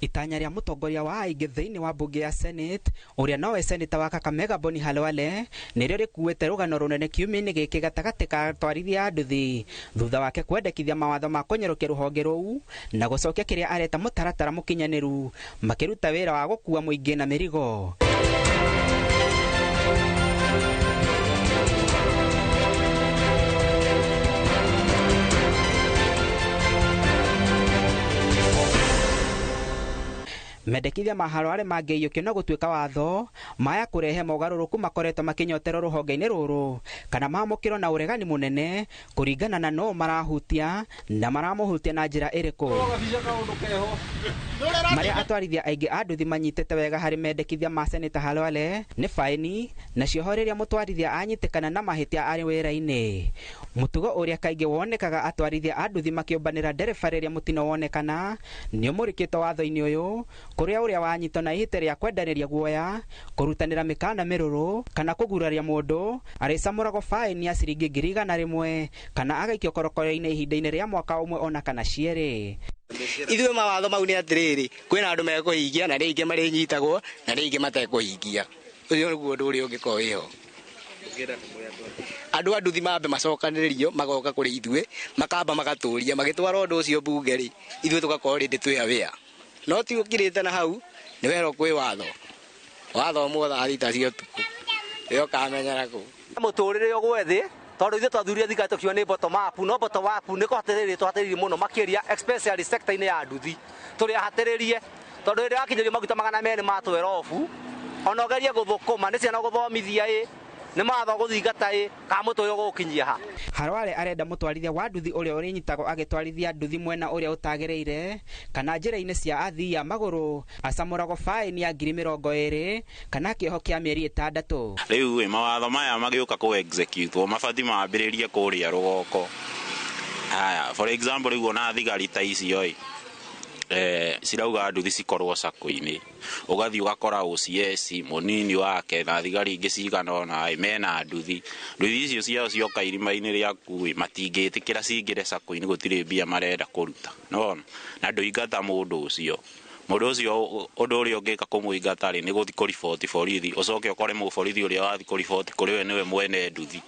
Itanya rĩa mũtongoria wa aingĩ thĩinĩ wa mbunge ya Senate ũrĩa nowe seneta wa Kakamega Boni Khalwale nĩrĩo rĩkuĩte rũgano rũnene kiumia-inĩ gĩkĩ gatagatĩ ka atwarithia a nduthi thutha wake kwendekithia mawatho ma kũnyorokia rũhonge rũu na gũcokia kĩrĩa areta mũtaratara mũkinyanĩru makĩruta wĩra wa gũkua mũingĩ na mĩrigo. Mendekithia ma Khalwale mangĩiyũkio na gũtuĩka watho maya kũrehe mogarũrũku makoretwo makĩnyoterwo rũhonge-inĩ rũrũ kana mamũkĩrwo na ũregani mũnene kũringana na no marahutia na maramũhutia na njĩra ĩrĩkũ. Marĩa atwarithia aingĩ a nduthi manyitĩte wega harĩ mendekithia ma Seneta Khalwale nĩ faini na cioho rĩrĩa mũtwarithia anyitĩkana na mahĩtia arĩ wĩra-inĩ. Mũtugo ũrĩa kaingĩ wonekaga atwarithia a nduthi makĩũmbanĩra ndereba rĩrĩa mũtino wonekana nĩ ũmũrĩkĩtwo watho-inĩ ũyũ kũrĩa ũrĩa wanyitwo na ihĩtia rĩa kwendanĩria guoya kũrutanĩra mĩkana mĩrũrũ kana kũguraria mũndũ arĩcamũragwo faini ya ciringi 100,000 kana agaikio korokoro-inĩ ihinda-inĩ rĩa mwaka ũmwe ona kana cierĩ. Ithuĩ mawatho mau nĩ atĩrĩrĩ, kwĩna andũ mekũhingia na rĩngĩ marĩnyitagwo na rĩngĩ matekũhingia. Ũcio nĩguo ũndũ ũrĩa ũngĩkorwo wĩho. Andũ a nduthi mambe macokanĩrĩrio magoka kũrĩ ithuĩ makamba magatũria magĩtwara ũndũ ũcio mbunge rĩ, ithuĩ tũgakorwo rĩndĩ twĩ aware. No ti ũkirĩte na hau nĩ werwo kwĩ watho wathomwo thaa thita cia ũtukũ ĩyo ũkamenyera kũ. Mũtũrĩre ũgwe thĩ tondũ ithuĩ twathurire thirikari tũkiuga nĩ bottom up, no bottom up nĩ kũhatĩrĩria tũhatĩrĩirie mũno makĩria especially sector-inĩ ya nduthi tũrĩ ahatĩrĩrie tondũ rĩrĩa wakinyĩrio maguta 200 ma 12 ona ũgerie gũthũkũma nĩ ciana gũthomithia ĩ nĩ mawatho gũthingata ĩ kana mũtũrĩre ũgũgũkinyia ha. Khalwale arenda mũtwarithia wa nduthi ũrĩa ũrĩnyitagwo agĩtwarithia nduthi mwena ũrĩa ũtagĩrĩire kana njĩra-inĩ cia athii a magũrũ acamũragwo faini ya 20,000 kana kĩoho kĩa mĩeri 6. Rĩu ĩ mawatho maya magĩũka kũ execute mabatiĩ mambĩrĩrie kũrĩa rũgongo. Haya, for example rĩu ona thigari ta icio ĩ cirauga nduthi cikorwo sako-inĩ ũgathiĩ ũgakora OCS mũnini wake na thigari ingĩ cigana ũna mena nduthi. Nduthi icio ciao cioka irima-inĩ rĩaku matingĩtĩkĩra cingĩre sako-inĩ gũtirĩ mbia marenda kũruta. Nĩwona? Na ndũingata mũndũ ũcio. Mũndũ ũcio ũndũ ũrĩa ũngĩka kũmũingata rĩ nĩ gũthiĩ kũriboti borithi ũcoke ũkore mũborithi ũrĩa wathiĩ kũriboti kũrĩ we nĩwe mwene nduthi.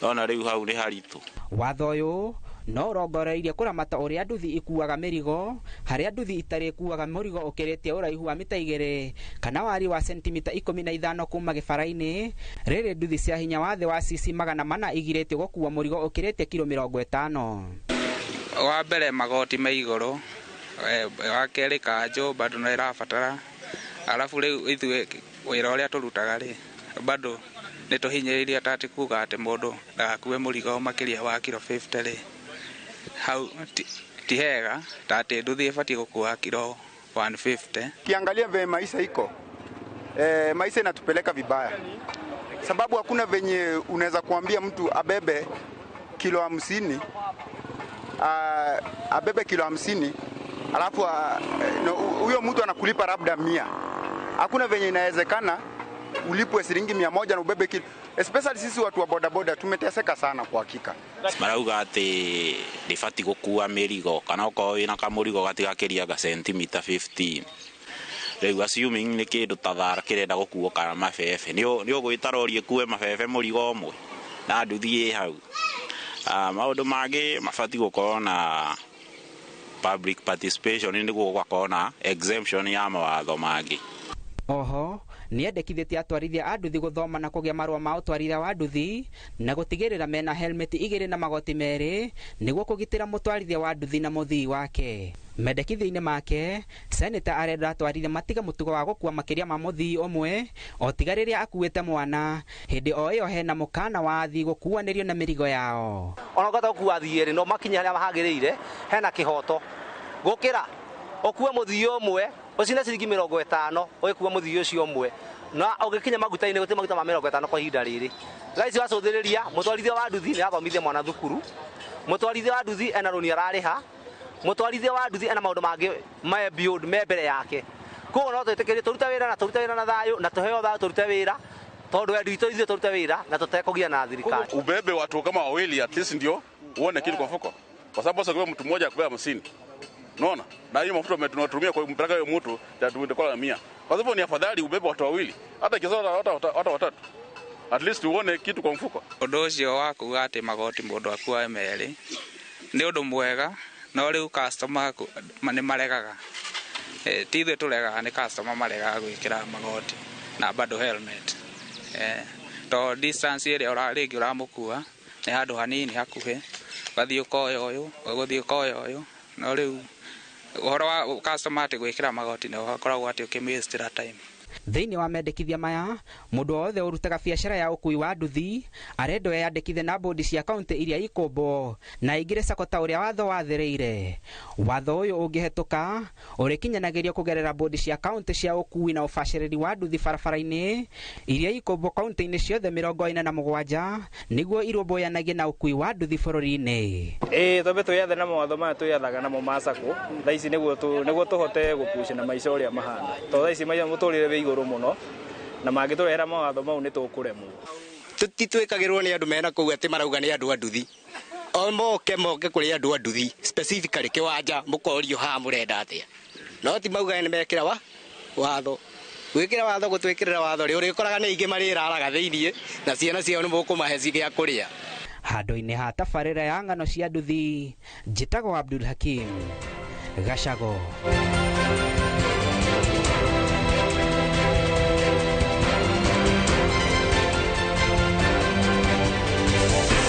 Nona rĩu hau nĩ haritũ. Watho ũyũ no ũrongoreirie kũramata ũrĩa nduthi ikuaga mĩrigo harĩa nduthi itarĩkuaga mũrigo ũkĩrĩtie ũraihu wa mita 2 kana wariĩ wa sentimita 15 kuma gĩbara-inĩ. Rĩrĩ nduthi cia hinya wa thĩ wa cc 400 igirĩtio gũkua mũrigo ũkĩrĩtie kiro 50. Wa mbere magoti me igũrũ, wa kerĩ kanjũ bado no ĩrabatara, arabu rĩu ithuĩ wĩra ũrĩa tũrutaga rĩ bado nĩ tũhinyĩrĩirie ta atĩ kuga atĩ mũndũ ndagakue mũrigo makĩria wa kiro 50 rĩ hau ti hega ta atĩ nduthi ĩbatiĩ gũkua kiro 150. Kiangalia vile maisha iko maisha inatupeleka vibaya sababu hakuna venye unaweza kuambia mtu abebe kilo 50 abebe kilo 50 alafu huyo mtu anakulipa labda 100. Hakuna venye inawezekana ulipwe shilingi 100 na ubebe kilo. Especially sisi watu wa boda boda tumeteseka sana kwa hakika. Marauga atĩ ndĩbatiĩ gũkua mĩrigo kana okorwo wĩna kamũrigo gatigakĩria sentimita 15. Rĩu assuming nĩ kĩndũ ta thara kĩrenda gũkuo kana mabebe nĩ ũgwĩta rori ĩkue mabebe mũrigo ũmwe na nduthi ĩ hau. Maũndũ mangĩ mabatiĩ gũkorwo na public participation nĩguo gũgakorwo na exemption ya mawatho mangĩ. Oho nĩendekithĩtie atwarithia a nduthi gũthoma na kũgĩa marũa ma ũtwarithia wa nduthi na gũtigĩrĩra mena helmeti 2 na magoti 2 nĩguo kũgitĩra mũtwarithia wa nduthi na mũthii wake. Mendekithia-inĩ make seneta arenda atwarithia matige mũtugo wa gũkua makĩria ma mũthii ũmwe o tiga rĩrĩa akuĩte mwana hĩndĩ o ĩyo hena mũkana wa athii gũkuanĩrio na mĩrigo yao. Ona ũngĩhota gũkua athii erĩ no makinye harĩa hagĩrĩire hena kĩhoto gũkĩra ũkue mũthii ũmwe ũcine ciringi 50 ũgĩkua mũthii ũcio ũmwe na ũgĩkinya maguta-inĩ gũtirĩ maguta ma 50 kwa ihinda rĩrĩ. Thaa ici wacũthĩrĩria mũtwarithia wa nduthi nĩ athomithia mwana thukuru, mũtwarithia wa nduthi ena rũni ararĩha, mũtwarithia wa nduthi ena maũndũ mangĩ me mbere yake. Koguo no twĩtĩkĩrie tũrute wĩra na tũrute wĩra na thayũ na tũheo thayũ tũrute wĩra tondũ wendi witũ ithuĩ tũrute wĩra na tũtekũgia na thirikari. Ubebe watu kama wawili at least ndio uone kitu kwa mfuko, kwa sababu sasa mtu mmoja akubeba 50 Unaona? Na hiyo mafuta tunatumia kwa kumpeleka hiyo mtu itakuwa 100. Kwa hivyo ni afadhali ubebe watu wawili, hata kizoa hata watatu. At least uone kitu kwa mfuko. Ũndũ ũcio wa kuga atĩ magoti mũndũ akuae merĩ nĩ ũndũ mwega, no rĩu customer nĩ maregaga. Ti ithuĩ tũregaga, nĩ customer maregaga gwĩkĩra magoti na bado helmet. To distance ĩrĩa rĩngĩ ũramũkua nĩ handũ hanini hakuhĩ, ũgathiĩ ũkoya ũyũ, ũgũthiĩ ũkoya ũyũ, no rĩu ũhoro wa customer atĩ gwĩkĩra magoti nĩ ũkoragwo atĩ ũkĩmĩwastĩra time. Thĩinĩ wa mendekithia maya, mũndũ wothe ũrutaga biacara ya ũkui wa nduthi arendwo eyandĩkithie na bodi cia kaunti iria ikũmbwo na aingĩre sako ta ũrĩa watho wathĩrĩire. Watho ũyũ ũngĩhetũka ũrĩkinyanagĩrio kũgerera bodi cia kaunti cia ũkui na ũbacĩrĩri wa nduthi barabara-inĩ iria ikũmbwo kaunti-inĩ ciothe 47 nĩguo irũmbũyanagie na ũkui wa nduthi bũrũri-inĩ. Ĩĩ twambe twĩyathe na mawatho maya twĩyathaga namo ma sako thaa ici nĩguo tũhote gũpush na maica ũrĩa mahana, tondũ thaa ici maica mũtũrĩre wĩ igũrũ mũno na mangĩtũrehera mawatho mau nĩ tũkũremwo. Tũtitwĩkagĩrwo nĩ andũ mena kũu atĩ marauga nĩ andũ a nduthi. O moke kũrĩ andũ a nduthi specifically kĩwanja mũkorio haha mũrenda atĩa. No ti mauga nĩ mekĩra wa watho. Gwĩkĩra watho gũtwĩkĩrĩra watho rĩ ũrĩkoraga nĩ aingĩ marĩraraga thĩiniĩ na ciana ciao nĩ mũkũmahe gĩa kũrĩa. Handũ-inĩ ha tabarĩra ya ng'ano cia nduthi, njĩtagwo Abdul Hakim Gacago.